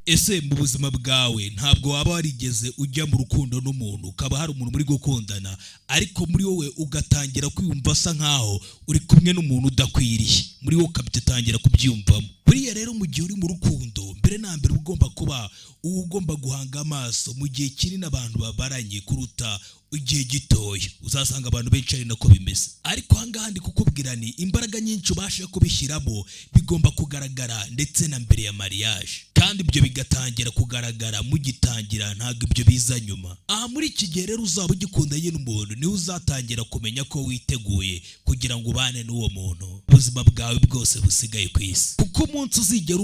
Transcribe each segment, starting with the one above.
Ese mu buzima bwawe ntabwo waba warigeze ujya mu rukundo n'umuntu, ukaba hari umuntu muri gukundana, ariko muri wowe ugatangira kwiyumva asa nkaho uri kumwe n'umuntu udakwiriye, muri wowe ukabitangira kubyiyumvamo? Buriya rero, mu gihe uri mu rukundo, mbere na mbere uba ugomba kuba uba ugomba guhanga amaso mu gihe kinini abantu babaranye kuruta igihe gitoya. Uzasanga abantu benshi ari nako bimeze. Ariko ahangaha ndi kukubwira ni imbaraga nyinshi ubasha kubishyiramo bigomba kugaragara ndetse na mbere ya mariage, kandi ibyo bigatangira kugaragara mugitangira, ntabwo ibyo biza nyuma. Aha muri iki gihe rero uzaba ugikundanye n'umuntu, niwe uzatangira kumenya ko witeguye kugira ngo ubane n'uwo muntu ubuzima bwawe bwose busigaye ku isi, kuko umunsi uzigera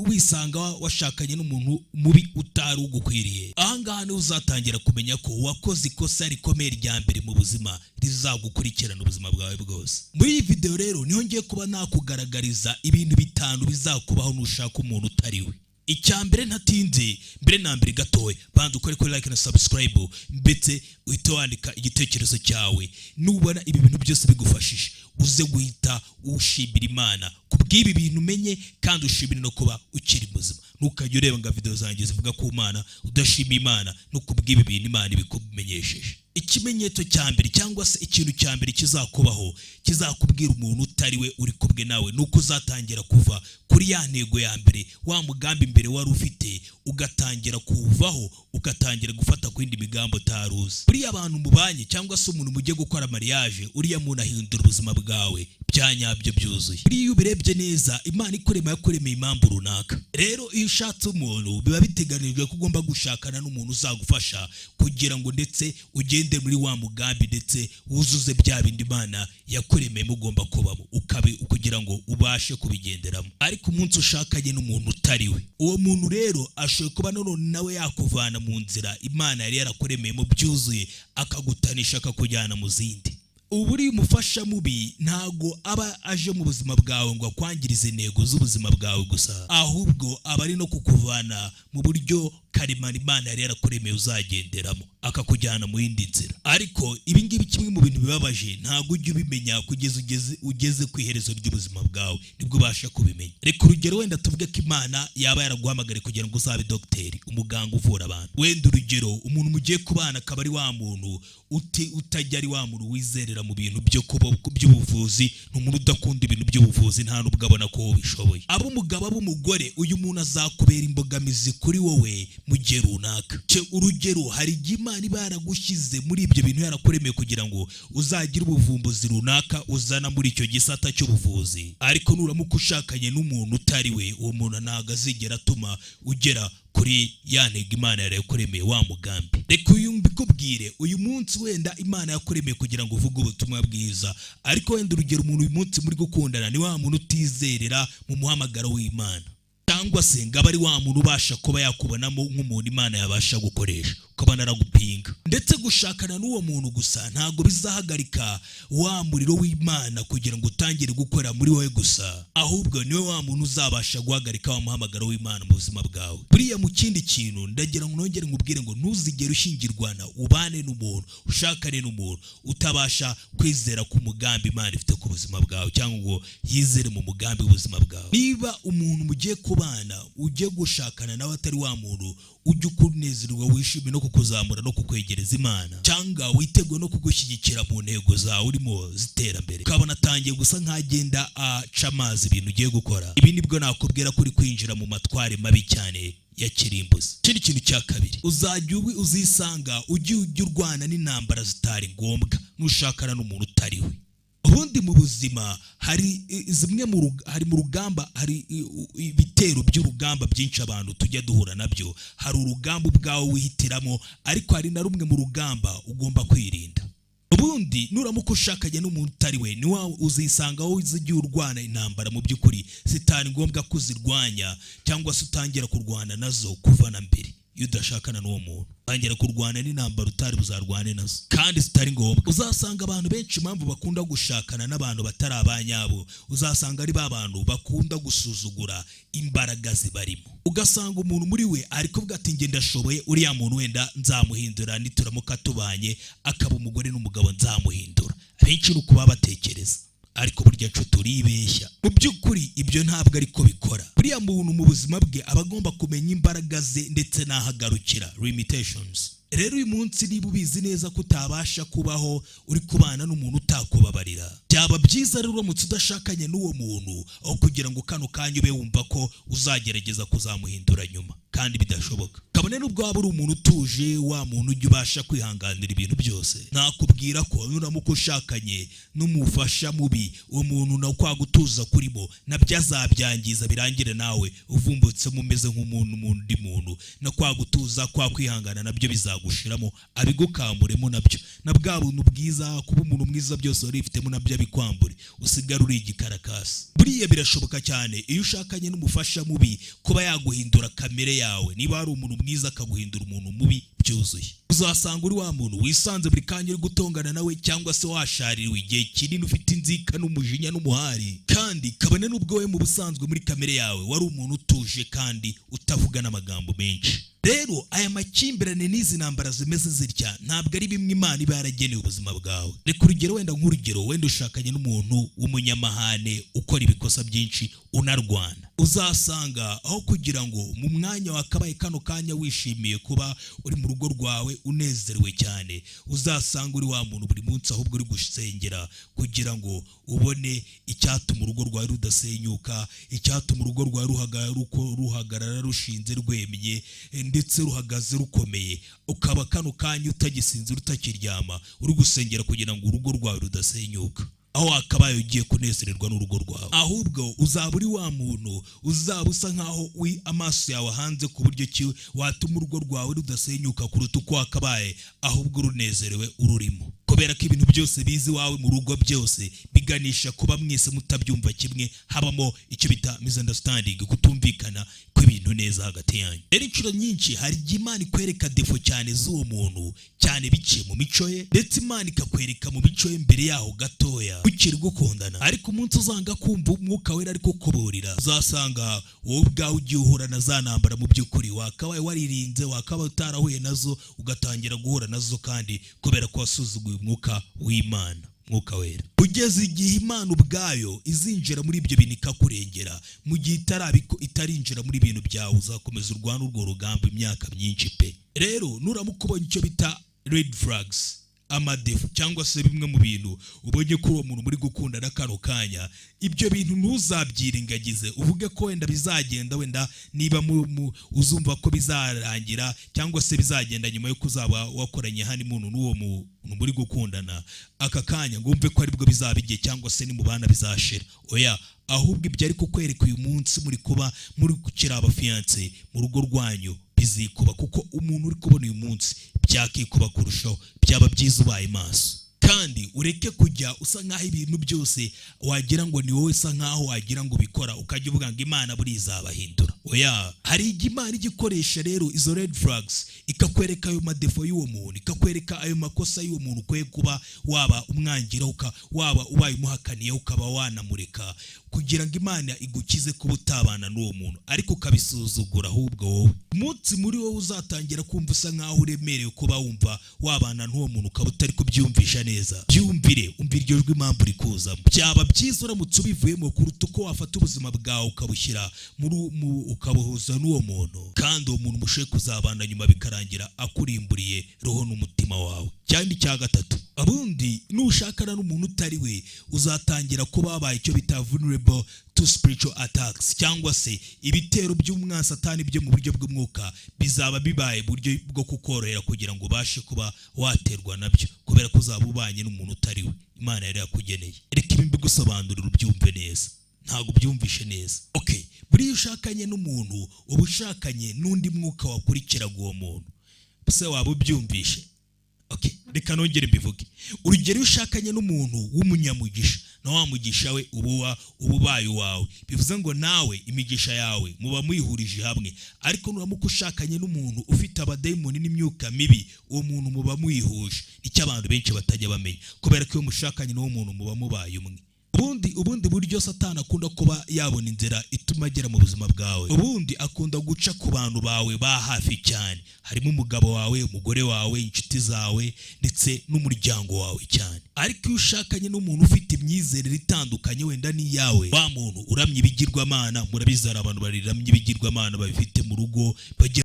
wisanga washakanye n'umuntu mubi utari ugukwiriye, ahangaha niwe uzatangira kumenya ko wakoze ikosa rikomeye rya mbere mu buzima rizagukurikirana ubuzima bwawe bwose. Muri iyi video rero niho ngiye kuba nakugaragariza ibintu bitanu bizakubaho nushaka umuntu utari we. Icya mbere, ntatinze, mbere na mbere gatoya banza ukore kuri like na subscribe, ndetse uhite wandika igitekerezo cyawe. Nubona ibi bintu byose bigufashije, uze guhita ushimira Imana ku bw'ibi bintu umenye, kandi ushimire no kuba ukiri muzima. Ntukajya ureba ngo video zanjye zivuga ku Mana udashima Imana no ku bw'ibi bintu Imana ibikumenyesheje. Ikimenyetso cya mbere, cyangwa se ikintu cya mbere kizakubaho kizakubwira umuntu utari we uri kumwe nawe, ni uko uzatangira kuva kuri ya ntego ya mbere, wa mugambi mbere wari ufite, ugatangira kuwuvaho, ugatangira gufata ku yindi migambi utari uzi. Buriya abantu mubanye, cyangwa se umuntu mugiye gukora mariage, uriya muntu ahindura ubuzima bwawe bya nyabyo byuzuye. Buriya iyo ubirebye neza, Imana ikurema yakuremeye impamvu runaka. Rero iyo ushatse umuntu, biba biteganijwe ko ugomba gushakana n'umuntu uzagufasha kugira ngo ndetse ugende muri wa mugambi, ndetse wuzuze bya bindi Imana yakuremeye ugomba kubamo, ukabi kugira ngo ubashe kubigenderamo. Ariko umunsi ushakanye n'umuntu utari we, uwo muntu rero ashoboye kuba nanone nawe yakuvana mu nzira Imana yari yarakuremeyemo byuzuye, akagutanisha, akakujyana mu zindi. Ubu uri umufasha mubi ntago aba aje mu buzima bwawe ngo akwangirize intego z'ubuzima bwawe gusa, ahubwo aba ari no kukuvana mu buryo karemano Imana yari yarakuremeye uzagenderamo, akakujyana mu yindi nzira. Ariko ibi ngibi, kimwe mu bintu bibabaje, ntabwo ujya ubimenya kugeza ugeze ku iherezo ry'ubuzima bwawe, nibwo ubasha kubimenya. Reka urugero, wenda tuvuge ko Imana yaba yaraguhamagariye kugira ngo uzabe dogiteri, umuganga uvura abantu. Wenda urugero, umuntu mugiye kubana akaba ari wa muntu utajya, ari wa muntu wizerera mu bintu byo kuba by'ubuvuzi, ni umuntu udakunda ibintu by'ubuvuzi, nta nubwo abona ko ubishoboye. Aba umugabo, aba umugore, uyu muntu azakubera imbogamizi kuri wowe mu gihe runaka. Urugero, hari igihe Imana iba yaragushyize muri ibyo bintu, yarakuremeye kugira ngo uzagire ubuvumbuzi runaka uzana muri icyo gisata cy'ubuvuzi, ariko nuramuka ushakanye n'umuntu utari we, uwo muntu ntabwo azigera atuma ugera kuri ya ntego Imana yarakuremeye, wa mugambi. Reka uyu mbikubwire: uyu munsi wenda Imana yakuremeye kugira ngo uvuge ubutumwa bwiza, ariko wenda urugero, umuntu uyu munsi muri gukundana ni wa muntu utizerera mu muhamagaro w'Imana, cyangwa se ngo abe ari wa muntu ubasha kuba yakubonamo nk'umuntu Imana yabasha gukoresha, ukabona aragupinga. Ndetse gushakana n'uwo muntu gusa ntabwo bizahagarika wa muriro w'Imana kugira ngo utangire gukora muri wowe gusa, ahubwo niwe wa muntu uzabasha guhagarika wa muhamagaro w'Imana mu buzima bwawe. Buriya mu kindi kintu ndagira ngo nongere nkubwire ngo ntuzigere ushyingirwana, ubane n'umuntu, ushakane n'umuntu utabasha kwizera ku mugambi Imana ifite ku buzima bwawe, cyangwa ngo yizere mu mugambi w'ubuzima bwawe. Niba umuntu mugiye kubana, ugiye gushakana nawe, atari wa muntu ujya ukunezerwa, wishimye no kukuzamura no kukwegereza Imana, cyangwa witeguye no kugushyigikira mu ntego zawe urimo z'iterambere, ukabona atangiye gusa nk'agenda aca amazi ibintu ugiye gukora, ibi nibwo nakubwira ko uri kwinjira mu matware mabi cyane ya kirimbuzi. Ikindi kintu cya kabiri, uzajya uzisanga ujye ujya urwana n'intambara zitari ngombwa nushakana n'umuntu utari we. Ubundi mu buzima hari zimwe mu hari mu rugamba, hari ibitero by'urugamba byinshi abantu tujya duhura nabyo. Hari urugamba ubwawe wihitiramo, ariko hari na rumwe mu rugamba ugomba kwirinda. Ubundi nuramuka ushakanye n'umuntu utari we, ni wawe uzisanga wowe uzigiye urwana intambara mu by'ukuri zitari ngombwa ko uzirwanya, cyangwa se utangira kurwana nazo kuva na mbere. Iyo udashakana n'uwo muntu, utangira kurwana n'intambara utari buzarwane nazo kandi zitari ngombwa. Uzasanga abantu benshi, impamvu bakunda gushakana n'abantu batari abanyabo, uzasanga ari ba bantu bakunda gusuzugura imbaraga zibarimo. Ugasanga umuntu muri we ari kuvuga ati: "Njye ndashoboye, uriya muntu wenda nzamuhindura, nituramuka tubanye akaba umugore n'umugabo nzamuhindura." Abenshi ni uko baba batekereza. Ariko burya nshuti, uribeshya. Mu by'ukuri ibyo ntabwo ariko bikora. Buriya muntu mu buzima bwe aba agomba kumenya imbaraga ze ndetse n'aho agarukira, limitations. Rero uyu munsi, niba ubizi neza ko utabasha kubaho uri kubana n'umuntu utakubabarira, byaba byiza rero uramutse udashakanye n'uwo muntu, aho kugira ngo kano kanya ube wumva ko uzagerageza kuzamuhindura nyuma kandi bidashoboka. Kabone n'ubwo waba uri umuntu utuje, wa muntu ujya ubasha kwihanganira ibintu byose, nakubwira ko nuramuka ushakanye n'umufasha mubi, uwo muntu na kwa gutuza kurimo nabyo azabyangiza, birangire nawe uvumbutsemo umeze nk'umuntu undi muntu. Na kwa gutuza, kwa kwihangana, nabyo bizagushiramo, abigukamuremo nabyo, na bwa buntu bwiza, kuba umuntu mwiza, byose wari wifitemo nabyo abikwambure, usigare uri igikarakasi. Buriya birashoboka cyane iyo ushakanye n'umufasha mubi kuba yaguhindura kamere yawe. Niba hari umuntu mwiza, akaguhindura umuntu mubi byuzuye. Uzasanga uri wa muntu wisanze buri kanya uri gutongana nawe, cyangwa se washaririwe igihe kinini, ufite inzika n'umujinya n'umuhari, kandi kabone n'ubwo we mu busanzwe muri kamere yawe wari umuntu utuje kandi utavuga n'amagambo menshi. Rero aya makimbirane n'izi ntambara zimeze zitya ntabwo ari bimwe Imana iba yarageneye ubuzima bwawe. Reka urugero, wenda nk'urugero, wenda ushakanye n'umuntu w'umunyamahane, ukora ibikosa byinshi, unarwana. Uzasanga aho kugira ngo mu mwanya wakabaye kano kanya wishimiye kuba uri mu rugo rwawe unezerewe cyane, uzasanga uri wa muntu buri munsi ahubwo uri gusengera kugira ngo ubone icyatuma urugo rwawe rudasenyuka, icyatuma urugo rwawe ruhagarara rushinze, rwemye, ndetse ruhagaze rukomeye. Ukaba kano kanya utagisinzira, utakiryama, uri gusengera kugira ngo urugo rwawe rudasenyuka, aho wakabaye ugiye kunezererwa n'urugo rwawe. Ahubwo uzaba uri wa muntu uzaba usa nkaho wi amaso yawe hanze ku buryo ki watuma urugo rwawe rudasenyuka kuruta uko wakabaye ahubwo runezerewe ururimo, kubera ko ibintu byose biza iwawe mu rugo byose biganisha kuba mwese mutabyumva kimwe, habamo icyo bita misunderstanding, kutumvikana kw'ibintu neza hagati yanyu. Rero inshuro nyinshi hari igihe Imana ikwereka défauts cyane z'uwo muntu, cyane biciye mu mico ye, ndetse Imana ikakwereka mu mico ye mbere yaho gatoya ukiri gukundana. Ariko umunsi uzanga kumva Umwuka Wera ari kukuburira, uzasanga wowe ubwawe ugiye uhura na za ntambara mu by'ukuri wakabaye waririnze, wakabaye utarahuye nazo, ugatangira guhura nazo, kandi kubera ko wasuzuguye Umwuka w'Imana, Mwuka Wera, kugeza igihe Imana ubwayo izinjira muri ibyo bintu ikakurengera. Mu gihe itarinjira muri ibintu byawe, uzakomeza urwana urwo rugamba imyaka myinshi pe. Rero nuramuka ubonye icyo bita red flags, amadéfauts, cyangwa se bimwe mu bintu ubonye ko uwo muntu muri gukundana kano kanya, ibyo bintu ntuzabyirengagize uvuge ko wenda bizagenda, wenda niba uzumva ko bizarangira cyangwa se bizagenda nyuma y'uko uzaba wakoranye honeymoon n'uwo muntu muri gukundana aka kanya, ngo wumve ko aribwo bizaba igihe cyangwa se nimubana bizashira. Oya, ahubwo ibyo ari kukwereka uyu munsi muri kuba muri gukira abafiancé mu rugo rwanyu bizikuba, kuko umuntu uri kubona uyu munsi byakikuba kurushaho. Byaba byiza ubaye maso, kandi ureke kujya usa nk'aho ibintu byose wagira ngo ni wowe, usa nk'aho wagira ngo ubikora, ukajya uvuga ngo Imana buriya izabahindura. Oya, hari igihe Imana ijya ikoresha rero izo red flags, ikakwereka ayo madéfauts y'uwo muntu, ikakwereka ayo makosa y'uwo muntu ukwiye kuba waba umwangira, waba ubaye umuhakaniye, ukaba wanamureka, kugira ngo Imana igukize kuba utabana n'uwo muntu, ariko ukabisuzugura. Ahubwo wowe umunsi muri wowe uzatangira kumva usa nk'aho uremerewe kuba wumva wabana n'uwo muntu, ukaba utari kubyumvisha neza, byumvire, umva iryo jwi impamvu rikuzamo. Byaba byiza uramutse ubivuyemo kuruta uko wafata ubuzima bwawe ukabushyira muri ukabuhuza n'uwo muntu, kandi uwo muntu mushoboye kuzabana nyuma bikarangira akurimburiye roho n'umutima wawe. Cyangwa icya gatatu, abundi nushakana n'umuntu utari we, uzatangira kuba wabaye icyo bita vulnerable to spiritual attacks, cyangwa se ibitero by'umwasatani byo mu buryo bw'umwuka bizaba bibaye buryo bwo kukorohera kugira ngo ubashe kuba waterwa nabyo, kubera ko uzaba ubanye n'umuntu utari we Imana yari yakugeneye. Reka ibi mbigusobanurire ubyumve neza. Ntabwo ubyumvishe neza? Okay, buriya ushakanye n'umuntu, uba ushakanye n'undi mwuka wakurikiraga uwo muntu. Se waba ubyumvishe? Okay, reka nongere mbivuge. Urugero, iyo ushakanye n'umuntu w'umunyamugisha, na wa mugisha we uba ubaye uwawe, bivuze ngo nawe imigisha yawe muba muyihurije hamwe. Ariko nuramuka ushakanye n'umuntu ufite abadayimoni n'imyuka mibi, uwo muntu muba muyihuje. Icyo abantu benshi batajya bamenya, kubera ko iyo mushakanye n'uwo muntu muba mubaye umwe. Ubundi Ubundi buryo Satani akunda kuba yabona inzira ituma agera mu buzima bwawe, ubundi akunda guca ku bantu bawe ba hafi cyane, harimo umugabo wawe, umugore wawe, inshuti zawe ndetse n'umuryango wawe cyane. Ariko iyo ushakanye n'umuntu ufite imyizerere itandukanye wenda n'iyawe, wa muntu uramya ibigirwamana, murabizi hari abantu bariramya ibigirwamana babifite mu rugo,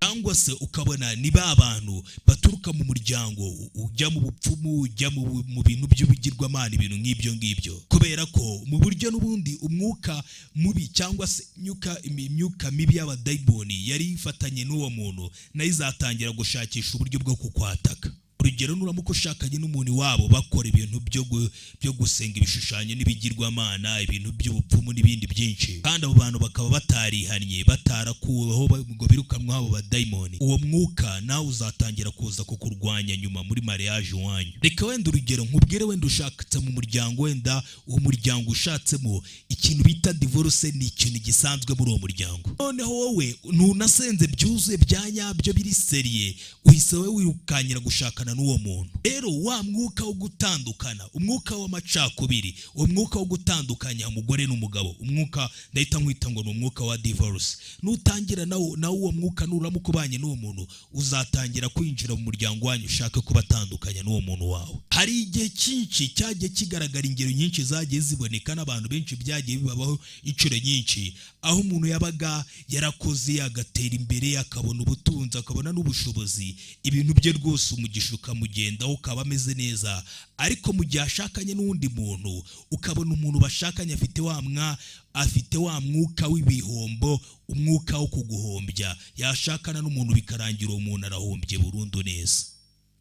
cyangwa se ukabona ni ba bantu baturuka mu muryango ujya mu bupfumu, ujya mu bintu by'ibigirwamana, ibintu nk'ibyo ngibyo. Kubera ko mu buryo n'ubundi umwuka mubi cyangwa se imyuka mibi y'abadayimoni yari ifatanye n'uwo muntu, nayo izatangira gushakisha uburyo bwo kukwataka. Urugero, nuramuka ushakanye n'umuntu iwabo bakora ibintu byo gusenga ibishushanyo n'ibigirwamana, ibintu by'ubupfumu n'ibindi byinshi, kandi abo bantu bakaba batarihannye, batarakuweho ngo birukanweho abo badayimoni, uwo mwuka nawe uzatangira kuza kukurwanya nyuma muri mariage iwanyu. Reka wenda urugero nkubwire, wenda ushakatse mu muryango, wenda uwo muryango ushatsemo ikintu bita divorce ni ikintu gisanzwe muri uwo muryango. Noneho wowe ntunasenze byuzuye bya nyabyo biri sérieux, uhise wowe wirukanyira gushakana n'uwo muntu. Rero wa mwuka wo gutandukana, umwuka w'amacakubiri, uwo mwuka wo gutandukanya umugore n'umugabo, umwuka ndahita nkwita ngo ni umwuka wa divorce, nutangira nawo uwo mwuka, nuramuka ubanye n'uwo muntu, uzatangira kwinjira mu muryango wanyu ushaka kubatandukanya n'uwo muntu wawe. Hari igihe cyinshi cyagiye kigaragara, ingero nyinshi zagiye ziboneka n'abantu benshi byagiye bibabaho inshuro nyinshi, aho umuntu yabaga yarakoze agatera imbere, akabona ubutunzi, akabona n'ubushobozi, ibintu bye rwose umugisha ukamugendaho, ukaba ameze neza. Ariko mu gihe ashakanye n'undi muntu, ukabona umuntu bashakanye afite wa mwuka w'ibihombo, umwuka wo kuguhombya, yashakana n'umuntu bikarangira uwo muntu arahombye burundu neza.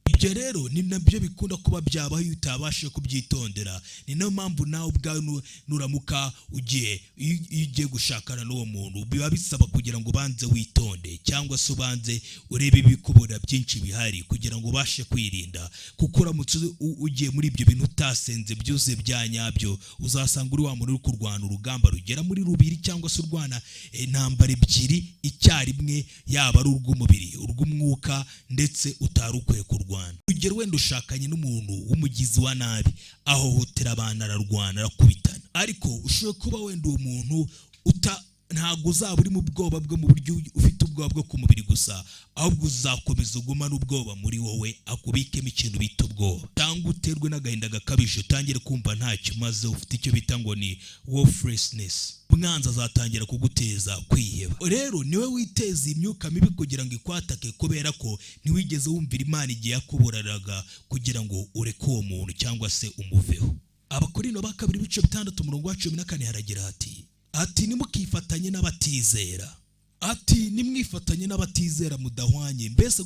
Ibyo rero ni nabyo bikunda kuba byabaho iyo utabashije kubyitondera. Ni nayo mpamvu nawe ubwawe nuramuka ugiye, iyo ugiye gushakana n'uwo muntu, biba bisaba kugira ngo ubanze witonde cyangwa se ubanze urebe ibikubura byinshi bihari kugira ngo ubashe kwirinda, kuko uramutse ugiye muri ibyo bintu utasenze byuzuye bya nyabyo, uzasanga uri wa muntu uri kurwana urugamba rugera muri rubiri, cyangwa se urwana intambara ebyiri icyarimwe, yaba ari urw'umubiri, urw'umwuka, ndetse utari ukwiye kurwana. Urugero, wenda ushakanye n'umuntu w'umugizi wa nabi, ahohotera abantu, ararwana, arakubitana, ariko ushobora kuba wenda uwo muntu uta ntabwo uzaba uri mu bwoba bwo mu buryo ufite ubwoba bwo ku mubiri gusa, ahubwo uzakomeza ugumane ubwoba muri wowe, akubikemo ikintu bita ubwoba, cyangwa uterwe n'agahinda gakabije, utangire kumva ntacyo umaze, ufite icyo bita ngo ni worthlessness. Umwanzi azatangira kuguteza kwiheba. Rero niwe witeza imyuka mibi kugira ngo ikwatake, kubera ko ntiwigeze wumvira Imana igihe yakuburaraga kugira ngo ureke uwo muntu cyangwa se umuveho. Abakorino ba kabiri, ibice 6, umurongo wa 14, haragira hati: "Ntimukifatanye n'abatizera." Ati: "Nimwifatanye n'abatizera mudahwanye. Mbese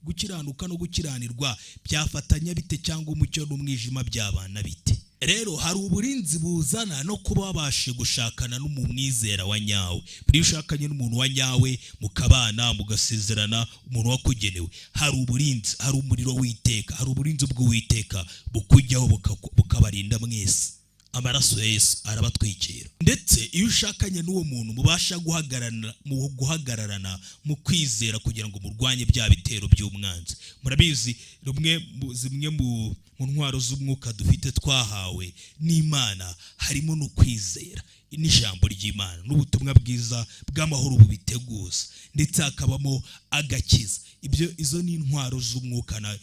gukiranuka no gukiranirwa byafatanya bite? Cyangwa umucyo n'umwijima byabana bite?" Rero hari uburinzi buzana no kuba wabashe gushakana n'umwizera wa nyawe. Buriya ushakanye n'umuntu wa nyawe, mukabana, mugasezerana, umuntu wakugenewe, hari uburinzi, hari umuriro w'iteka, hari uburinzi bw'Uwiteka bukujyaho, bukabarinda mwese. Amaraso ya Yesu arabatwikira. Ndetse iyo ushakanye n'uwo muntu, mubasha guhagararana mu guhagararana mu kwizera kugira ngo murwanye bya bitero by'umwanzi. Murabizi, zimwe mu ntwaro z'umwuka dufite twahawe n'Imana harimo no kwizera n'ijambo ry'Imana n'ubutumwa bwiza bw'amahoro bubiteguza, ndetse hakabamo agakiza. Ibyo izo ni intwaro z'umwuka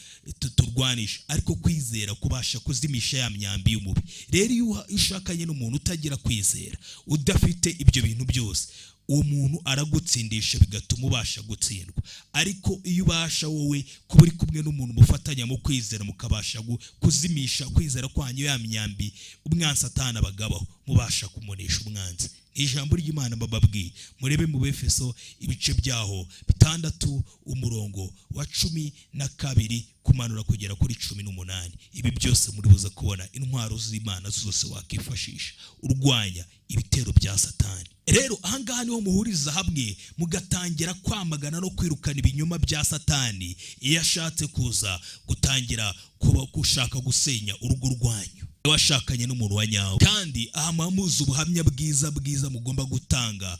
turwanisha, ariko kwizera kubasha kuzimisha ya myambi y'umubi. Rero iyo ushakanye n'umuntu utagira kwizera, udafite ibyo bintu byose, uwo muntu aragutsindisha, bigatuma ubasha gutsindwa. Ariko iyo ubasha wowe kuba uri kumwe n'umuntu mufatanya mu kwizera, mukabasha kuzimisha kwizera kwanyu ya myambi umwanzi atana abagabaho, mubasha kumunesha umwanzi. Ijambo ry'Imana bababwiye, murebe mu Befeso ibice byaho 6, umurongo wa 12 kumanura kugera kuri 18. Ibi byose muri buze kubona intwaro z'Imana zose wakifashisha urwanya ibitero bya Satani. Rero ahangaha niho muhuriza hamwe mugatangira kwamagana no kwirukana ibinyoma bya Satani iyo ashatse kuza gutangira kuba gushaka gusenya urugo rwanyu washakanye n'umuntu wa nyawe. Kandi aha muba muzi ubuhamya bwiza bwiza mugomba gutanga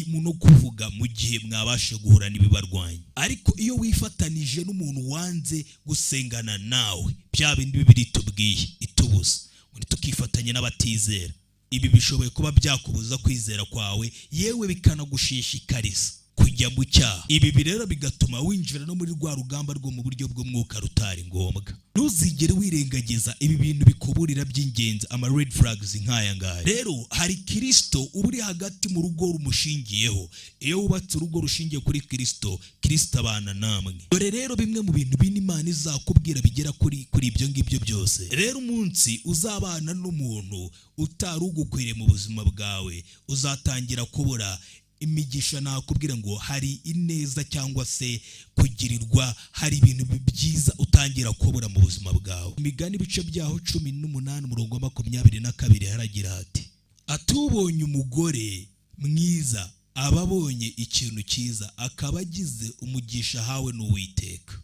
no kuvuga mu gihe mwabashe guhura n'ibibarwanya. Ariko iyo wifatanije n'umuntu wanze gusengana nawe, bya bindi Bibiri tubwiye itubuza. Ngo ntitukifatanye n'abatizera. Ibi bishoboye kuba byakubuza kwizera kwawe, yewe bikanagushishikariza kujya mu cyaha. Ibi rero bigatuma winjira no muri rwa rugamba rwo mu buryo bw'umwuka rutari ngombwa. Ntuzigere wirengagiza ibi bintu bikuburira by'ingenzi, ama red flags nk'aya ngaya. Rero hari Kirisito uba uri hagati mu rugo rumushingiyeho. Iyo wubatse urugo rushingiye kuri Kirisito, Kirisito abana namwe. Dore rero bimwe mu bintu bine Imana izakubwira bigera kuri ibyo ngibyo byose. Rero umunsi uzabana n'umuntu utari ugukwiriye mu buzima bwawe, uzatangira kubura imigisha. Nakubwira ngo hari ineza cyangwa se kugirirwa, hari ibintu byiza utangira kubura mu buzima bwawe. Imigani ibice byaho 18, umurongo wa 22, haragira hati: "Atubonye umugore mwiza aba abonye ikintu cyiza, akaba agize umugisha ahawe n'Uwiteka."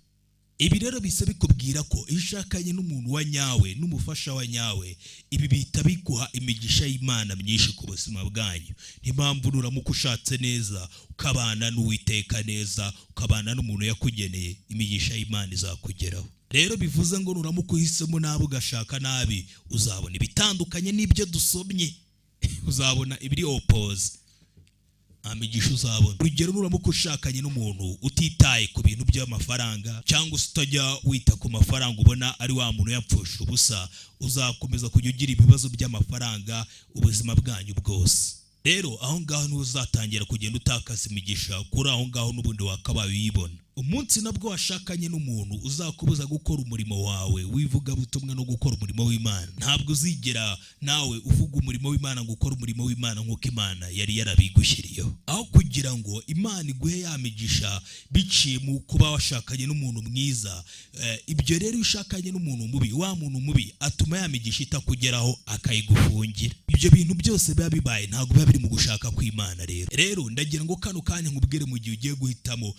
Ibi rero bisa bikubwira ko iyo ushakanye n'umuntu wa nyawe, n'umufasha wa nyawe, ibi bihita biguha imigisha y'Imana myinshi ku buzima bwanyu. Niyo mpamvu nuramuka ushatse neza, ukabana n'Uwiteka neza, ukabana n'umuntu yakugeneye, imigisha y'Imana izakugeraho. Rero bivuze ngo nuramuka uhisemo nabi, ugashaka nabi, uzabona ibitandukanye n'ibyo dusomye, uzabona ibiri opposite, nta migisha uzabona. Urugero, nuramuka ushakanye n'umuntu utitaye ku bintu by'amafaranga, cyangwa se utajya wita ku mafaranga, ubona ari wa muntu yapfusha ubusa, uzakomeza kujya ugira ibibazo by'amafaranga ubuzima bwanyu bwose. Rero aho ngaho niho uzatangira kugenda utakaza imigisha kuri aho ngaho n'ubundi wakabaye uyibona. Umunsi nabwo washakanye n'umuntu uzakubuza gukora umurimo wawe w'ivugabutumwa no gukora umurimo w'Imana, ntabwo uzigera nawe uvuga umurimo w'Imana ngo ukore umurimo w'Imana nk'uko Imana yari yarabigushyiriyeho. Aho kugira ngo Imana iguhe ya migisha biciye mu kuba washakanye n'umuntu mwiza, ibyo rero iyo ushakanye n'umuntu mubi, wa muntu mubi atuma ya migisha itakugeraho, akayigufungira. Ibyo bintu byose biba bibaye ntabwo biba biri mu gushaka kw'Imana. Rero ndagira ngo kano kanya nkubwire: mu gihe ugiye guhitamo,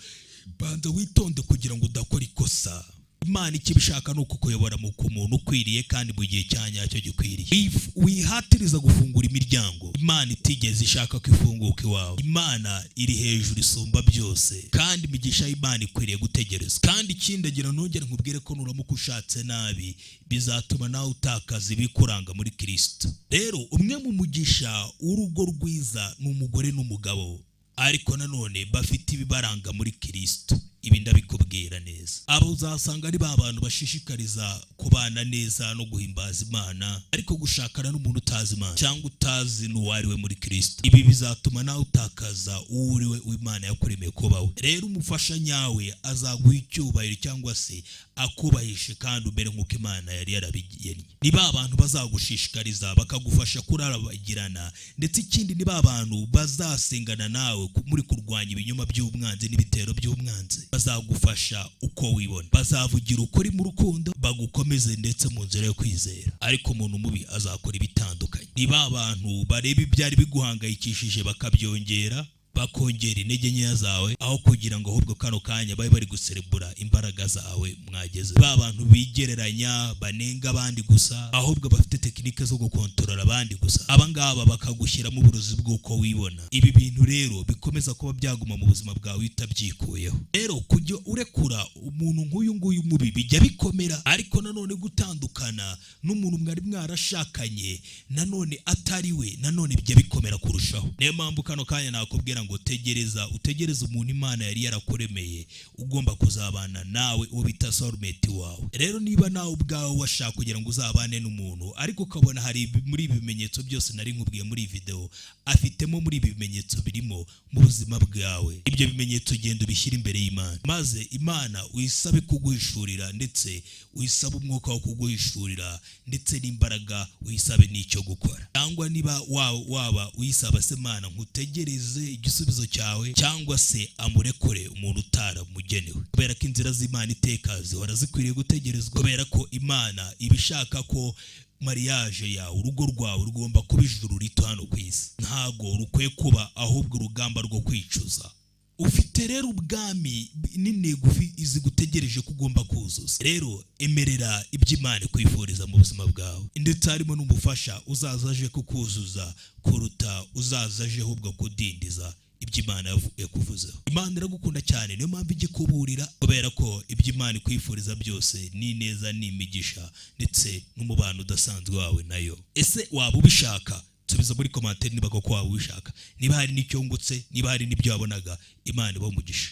banza witonde kugira ngo udakora ikosa. Imana icyo ibishaka ni ukukuyobora mu ku muntu ukwiriye kandi mu gihe cya nyacyo gikwiriye. Wihatiriza gufungura imiryango Imana itigeze ishaka ko ifunguka iwawe. Imana iri hejuru, isumba byose, kandi imigisha y'Imana ikwiriye gutegerezwa. Kandi ikindi agira ntongere nkubwire ko nuramuka ushatse nabi, bizatuma nawe utakaza ibikuranga muri Kirisito. Rero umwe mu mugisha w'urugo rwiza ni umugore n'umugabo, ariko nanone bafite ibibaranga muri Kirisito. Ibi ndabikubwira neza. Abo uzasanga ari ba bantu bashishikariza kubana neza no guhimbaza Imana. Ariko gushakana n'umuntu utazi Imana cyangwa utazi n'uwo ari we muri Kirisito, ibi bizatuma nawe utakaza uwo uri we Imana yakuremeye kuba we. Rero umufasha nyawe azaguha icyubahiro cyangwa se akubahishe kandi umere nk'uko Imana yari yarabigennye. Ni ba bantu bazagushishikariza, bakagufasha kurarabagirana. Ndetse ikindi, ni ba bantu bazasengana nawe muri kurwanya ibinyoma by'umwanzi n'ibitero by'umwanzi. Bazagufasha uko wibona, bazavugira ukuri mu rukundo, bagukomeze ndetse mu nzira yo kwizera. Ariko umuntu mubi azakora ibitandukanye. Ni ba bantu bareba ibyari biguhangayikishije bakabyongera, bakongera intege nkeya zawe, aho kugira ngo ahubwo kano kanya babe bari guserebura imbaraga zawe mwageze. Ba bantu bigereranya, banenga abandi gusa, ahubwo bafite tekinike zo gukontorora abandi gusa. Aba ngaba bakagushyiramo uburozi bw'uko wibona. Ibi bintu rero bikomeza kuba byaguma mu buzima bwawe utabyikuyeho. Rero kujya urekura umuntu nk'uyu nguyu mubi bijya bikomera, ariko nanone gutandukana n'umuntu mwari mwarashakanye nanone atari we, nanone bijya bikomera kurushaho. Niyo mpamvu kano kanya nakubwira ngo tegereza, utegereze umuntu Imana yari yarakuremeye ugomba kuzabana nawe, uwo bita soulmate wawe. Rero niba nawe ubwawe washaka kugira ngo uzabane n'umuntu, ariko ukabona hari muri ibi bimenyetso byose nari nkubwiye muri iyi video afitemo, muri ibi bimenyetso birimo mu buzima bwawe, ibyo bimenyetso ugenda ubishyira imbere y'Imana, maze Imana uyisabe kuguhishurira, ndetse uyisabe umwuka wo kuguhishurira, ndetse n'imbaraga, uyisabe n'icyo gukora. Cyangwa niba waba uyisaba se: "Mana, nkutegereze igisubizo cyawe," cyangwa se amurekure umuntu utaramugenewe, kubera ko inzira z'Imana iteka zihora zikwiriye gutegerezwa, kubera ko Imana iba ishaka ko mariage yawe, urugo rwawe rugomba kuba ijuru rito hano ku isi. Ntago rukwiye kuba ahubwo urugamba rwo kwicuza. Ufite rero ubwami n'intego zigutegereje ko ugomba kuzuza. Rero emerera ibyo Imana ikwifuriza mu buzima bwawe, ndetse harimo n'umufasha uzaza aje kukuzuza kuruta uzaza aje ahubwo kudindiza. Ibyo Imana yakuvuzeho. Imana iragukunda cyane, niyo mpamvu ijya ikuburira, kubera ko ibyo Imana ikwifuriza byose ni ineza, ni imigisha, ndetse n'umubano udasanzwe wawe nayo. Ese waba ubishaka? Nsubiza muri commentaire niba koko waba ubishaka, niba hari n'icyo wungutse, niba hari n'ibyo wabonaga. Imana ibahe umugisha.